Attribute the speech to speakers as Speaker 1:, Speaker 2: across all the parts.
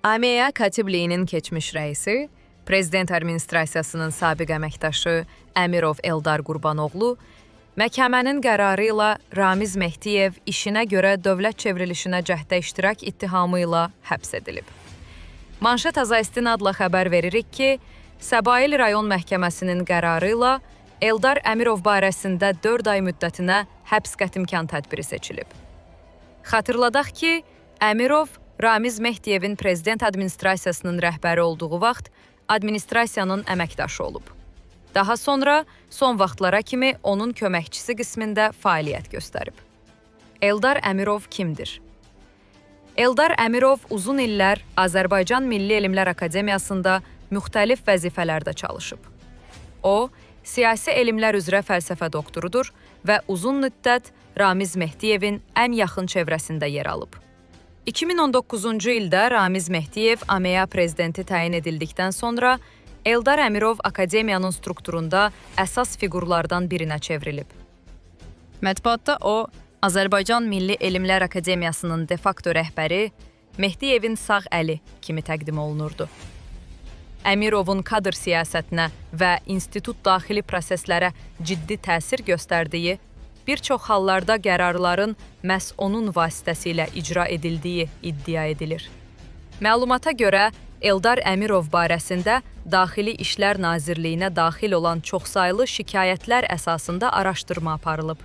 Speaker 1: AMA Katibliyinin keçmiş rəisi, Prezident Administrasiyasının sabiq əməkdaşı Əmirov Eldar Qurbanoğlu məhkəmənin qərarı ilə Ramiz Mehdiyev işinə görə dövlət çevrilişinə cəhddə iştirak ittihamı ilə həbs edilib. Manşet Aza istinadla xəbər veririk ki, Səbail rayon məhkəməsinin qərarı ilə Eldar Əmirov barəsində 4 ay müddətinə həbs qətimkan tədbiri seçilib. Xatırladaq ki, Əmirov Ramiz Mehdiyevin prezident administrasiyasının rəhbəri olduğu vaxt administrasiyanın əməkdaşı olub. Daha sonra son vaxtlara kimi onun köməkçisi qismində fəaliyyət göstərib. Eldar Əmirov kimdir? Eldar Əmirov uzun illər Azərbaycan Milli Elmlər Akademiyasında müxtəlif vəzifələrdə çalışıb. O, siyasi elmlər üzrə fəlsəfə doktorudur və uzun müddət Ramiz Mehdiyevin ən yaxın çevrəsində yer alıb. 2019-cu ildə Ramiz Mehdiyev AMA prezidenti təyin edildikdən sonra Eldar Əmirov akademiyanın strukturunda əsas fiqurlardan birinə çevrilib. Mətbuatda o, Azərbaycan Milli Elmlər Akademiyasının de facto rəhbəri, Mehdiyevin sağ əli kimi təqdim olunurdu. Əmirovun kadr siyasətinə və institut daxili proseslərə ciddi təsir göstərdiyi, bir çox hallarda qərarların məhz onun vasitəsilə icra edildiyi iddia edilir. Məlumata görə Eldar Əmirov barəsində Daxili İşlər Nazirliyinə daxil olan çoxsaylı şikayətlər əsasında araşdırma aparılıb.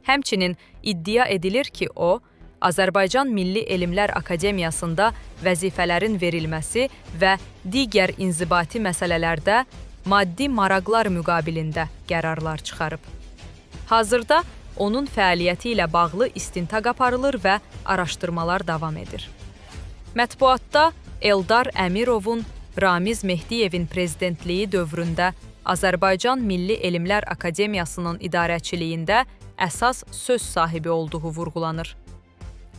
Speaker 1: Həmçinin iddia edilir ki, o, Azərbaycan Milli Elmlər Akademiyasında vəzifələrin verilməsi və digər inzibati məsələlərdə maddi maraqlar müqabilində qərarlar çıxarıb. Hazırda onun fəaliyyəti ilə bağlı istintaq aparılır və araşdırmalar davam edir. Mətbuatda Eldar Əmirovun Ramiz Mehdiyevin prezidentliyi dövründə Azərbaycan Milli Elmlər Akademiyasının idarəçiliyində əsas söz sahibi olduğu vurğulanır.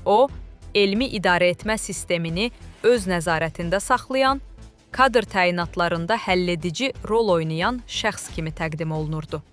Speaker 1: O, elmi idarəetmə sistemini öz nəzarətində saxlayan, kadr təyinatlarında həlledici rol oynayan şəxs kimi təqdim olunurdu.